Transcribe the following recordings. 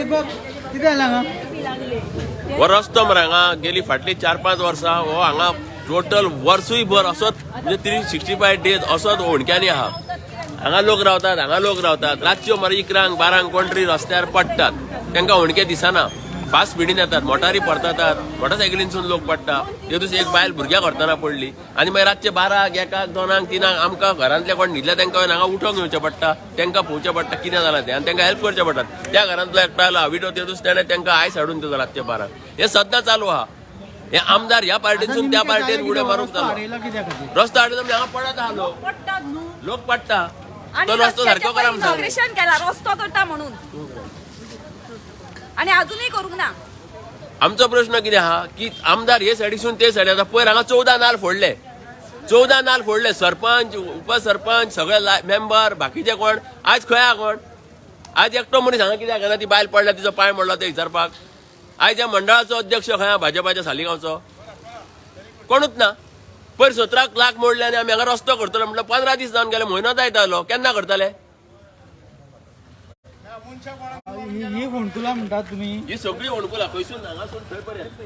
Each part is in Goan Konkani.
प्रदीप कितें जालां हांगा? हो रस्तो मरे हांगा गेली फाटली 4-5 वर्सां हो हांगा टोटल वर्सूय भर असोच म्हणजे 365 डेज असोच होणक्यांनी आहा. हांगा लोक रावतात, हांगा लोक रावतात, रातच्यो मरे 11-12 कोण तरी रस्त्यार पडटात, तांकां होणके दिसना, फास्ट स्पिडीन येतात, मोटारी परततात, मोटरसायकलीनसून लोक पडटा. ते दुसरी एक बायल भुरग्याक व्हरतना पडली आनी मागीर रातचे 12, 1, 2, 3 आमकां घरांतले कोण न्हिदले तांकां हांगा उठोवंक येवचें पडटा, तांकां पळोवचें पडटा कितें जालां तें आनी तांकां हेल्प करचें पडटा. त्या घरांतलो एकटो आयलो विडो, ते दुसरे ताणें तांकां आयस हाडून दिलो रातचे 12. हें सद्दां चालू आहा. हे आमदार ह्या पार्टीसून त्या पार्टीन उड्यो मारूंक चालू. रस्तो हाडलो म्हणजे हांगा पडत आहा लोक, लोक पडटा, तो रस्तो सारको करा इनॉग्रेशन केला रस्तो करता म्हणून आणि अजूनही करूंक ना. आमचो प्रश्न कितें आहा की आमदार हे सायडीसून ते सायडी आतां पयर हांगा 14 नाल फोडले, 14 नाल फोडले, सरपंच उपसरपंच सगळे मेंबर बाकीचे कोण आज खंय आहा कोण? आज एकटो मनीस हांगा कित्याक येना? ती बायल पडल्या तिचो पांय मोडलो ते विचारपाक. आयज ह्या मंडळाचो अध्यक्ष खंय आहा भाजपाच्या सालिगांवचो? कोणूच ना. पयर 17 लाख मोडले आनी आमी हांगा रस्तो करतलो म्हटल्यार 15 दीस जावन गेले, म्हयनो जायत आयलो, केन्ना करतले? ही होणकुलां म्हणटात तुमी? ही सगळी होणकुलां खंयसून हांगासून थंय पर्यंत.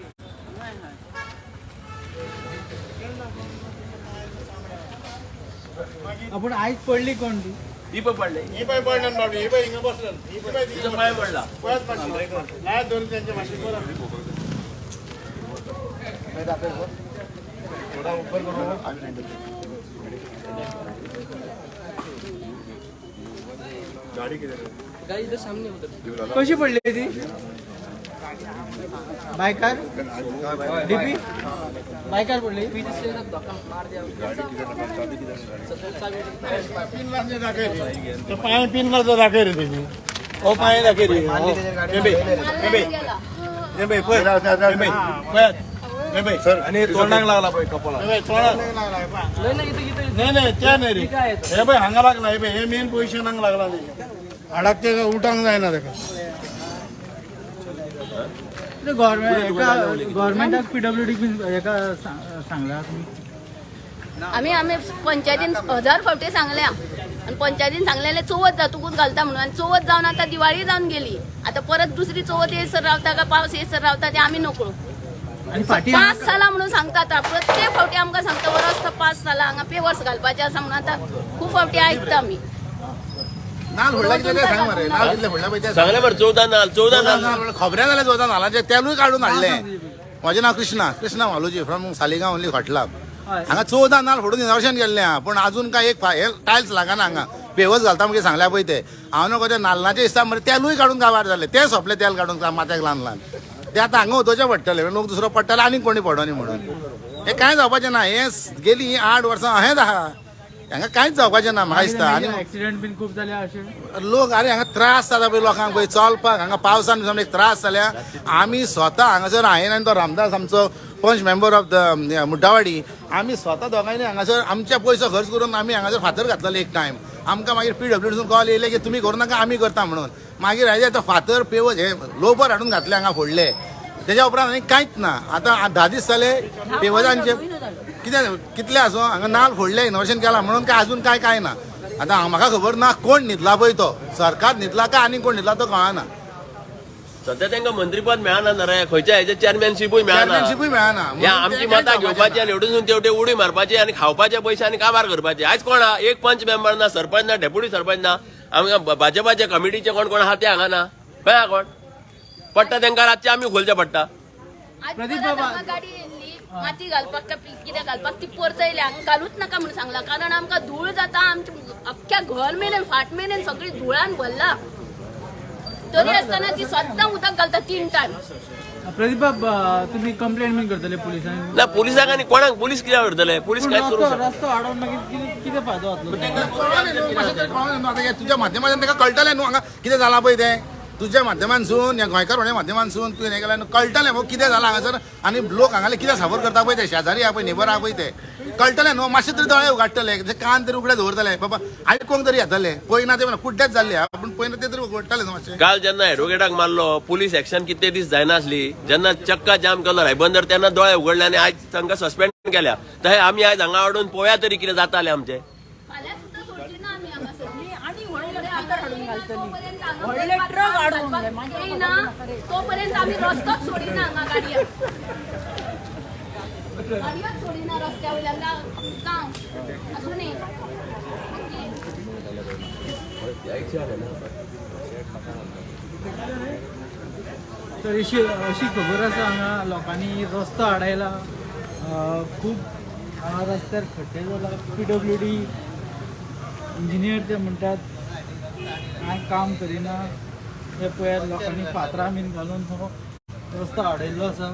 पूण आयज पडली कोण ती? ही पळय पडली, ही पळय पडली बाबडी, ही पळय हिंगा बसलन, तिचो पांय पडला. लायत धरून तेंचे मातशें करा. कशी पडली ती? बायकार डीपी बायकार पडली. पांय 3 वर्सां दाखय रे तेजी, हो पांय दाखय रे. आनी तोंडाक लागला पळय कपाळाक. न्हय न्हय ते न्हय रे, हे पळय हांगा लागला, हे पळय हे मेन पोजिशनाक लागला तेज्या हाडाक, ते उठोंक जायना तेका. गव्हर्मेंटाक पीडब्ल्यूडी हेका सांगला तुमी? आमी आमी पंचायतीन 1000 फावटी सांगल्या आनी पंचायतीन सांगलेलें चवथ जातकूच घालता म्हणून, आनी चवथ जावन आतां दिवाळी जावन गेली, आतां परत दुसरी चवथ येयसर रावता काय पावस येयसर रावता ते आमी नकळो. 5 सालां म्हणून सांगता आतां प्रत्येक फावटी आमकां सांगता हो रस्तो 5 सालां हांगा पेवर्स घालपाचे आसा म्हणून आतां खूब फावटी आयकता आमी. सांगलें मरे 14 नाल, 14 नाल खबरें जालें. 14 नालांचें तेलूय काडून हाडलें. म्हजें नांव कृष्णा, कृष्णा म्हालुजी फ्रॉम सालिगांव ओन्ली खटला. हांगा 14 नाल फोडून इनॉग्रेशन केल्लें आहा, पूण अजून काय एक टायल्स लागना हांगा. पेवर्स घालता मागीर सांगल्या पळय ते. हांव न्हू ते नाल्लाचें दिसता मरे तेलूय काडून गांवार जालें, तें सोंपलें तेल काडून माथ्याक ल्हान ल्हान. ते आतां हांगा उदोवचें पडटलें, लोक दुसरो पडटले आनीक कोणी पडोनी म्हणून. हें कांय जावपाचें ना. हें गेली 8 वर्सां अहेंच आहा, हांगा कांयच जावपाचें ना म्हाका दिसता. आनी एक्सिडंट बीन खूब जाले अशें लोक, अरे हांगा त्रास जाता पळय लोकांक पळय चलपाक. हांगा पावसान एक त्रास जाल्या. आमी स्वता हांगासर हांवें आनी तो रामदास आमचो पंच मेंबर ऑफ the मुड्डावाडी, आमी स्वता दोगांयनी हांगासर आमचे पयसो खर्च करून आमी हांगासर फातर घातलेले एक टायम. आमकां मागीर पीडब्ल्यूडीसून कॉल येयले की तुमी करूं नाका आमी करता म्हणून. मागीर हाजे तो फातर पेवज हे लोबर हाडून घातले हांगा फोडले. तेज्या उपरांत आनी कांयच ना. आतां 10 दीस जाले पेवजांचे कितें कितले आसूं हांगा नाल फोडले, इनोवेशन केलां म्हणून काय अजून काय कांय ना. आतां म्हाका खबर ना कोण न्हिदला पळय तो, सरकार न्हिदला काय आनी कोण न्हिदला तो कळना. सध्या तांकां मंत्रीपद मेळना ना रे, खंयच्या हेजे चेअरमॅनशिपूय मेळना, चेअरमॅनशिपूय मेळना. ह्या आमची मतां घेवपाची आनी हेवटेनसून तेवटे उडी मारपाची आनी खावपाचे पयशे आनी काबार करपाचे. आयज कोण आहा? एक पंच मेंबर ना, सरपंच ना, डेप्युटी सरपंच ना, आमकां भाजपाचे कमिटीचे कोण कोण आहा ते हांगा ना. खंय आहा कोण पडटा तांकां रातचे आमी खोलचें पडटा. गाडी येयल्ली माती घालपाक काय कितें घालपाक ती परतयली, हांगा घालूच नाका म्हणून सांगला, कारण आमकां धूळ जाता, आमच्या अख्ख्या घर मेरेन फाट मेरेन सगळी धुळान भरला, तरी आसतना ती स्वता उदक घालता 3 टायम. प्रदीप बाब, तुम्ही कंप्लेंट बीन करतले पुलिसांक? ना पुलिसांक आनी कोणाक पुलीस कित्याक करतले? पुलीस कांयच करूंक शकना. रस्तो हाडून मागीर कितें फायदो जातलो? तुज्या माध्यमांतल्यान ताका कळटलें न्हू हांगा कितें जालां पळय तें. तुज्या माध्यमांसून ह्या गोंयकार माध्यमांसून तुवें हें केल्यार कळटलें मगो कितें जालां हांगासर आनी लोक हांगाले कितें सफर करता पळय ते, शेजारी आहा पळय, नेबर आहा पळय ते, कळटलें न्हू. मातशें तरी दोळे उगाडटले, कान तरी उगडे दवरतले, बाबा आयकोंक तरी येतले. पळयना ते कुड्डेच जाल्ले आहा पूण पळयना ते तरी उगडटले न्हू मातशें. काल जेन्ना एडवोकेटाक मारलो, पुलीस एक्शन कितले दीस जायनासली, जेन्ना चक्का जाम केलो रायबंदर तेन्ना दोळे उगडले आनी आयज तांकां सस्पेंड केल्या. तशें आमी आयज हांगा हाडून पळोवया तरी कितें जातालें आमचें. फाल्यां सुद्दां सोडची ना आमी हांगासर. हांगा ट्रक येयना तोपर्यंत आमी रस्तोच सोडिना. हांगा गाडयेक गाडयोच सोडिना रस्त्या वयल्यान. गांव आसूं न्ही. तर अशी अशी खबर आसा हांगा लोकांनी रस्तो आडायला. खूब हांगा रस्त्यार खड्डे जाला. PWD engineer ते म्हणटात कांय काम करिना. ते पळयात लोकांनी फातरां बीन घालून हो रस्तो आडयल्लो आसा.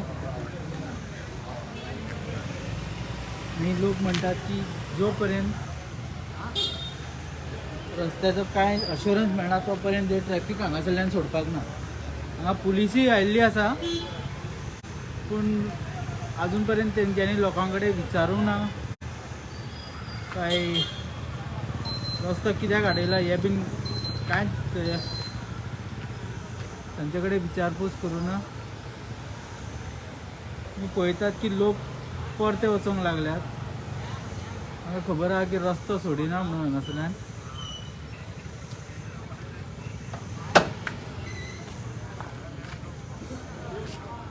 आनी लोक म्हणटात की जो पर्यंत रस्त्याचो कांय अश्योरन्स मेळना तो पर्यंत ट्रॅफिक हांगासरल्यान सोडपाक ना. हांगा पुलिसूय आयिल्ली आसा पूण अजून पर्यंत तेंच्यांनी लोकां कडेन विचारूंक ना काय रस्तो कित्याक आडयला हें बीन कांयच तांचे कडेन विचारपूस करूं ना. तुमी पळयतात की लोक परते वचूंक लागल्यात. म्हाका खबर आहा की रस्तो सोडिना म्हणून हांगासरल्यान.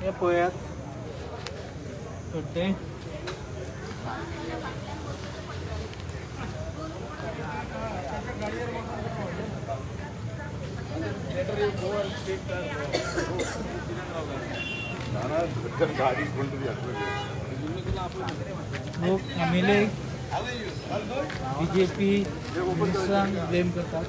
हे पळयात खड्डे. लोक एमएलए बीजेपी मिनिस्टरांक ब्लेम करतात.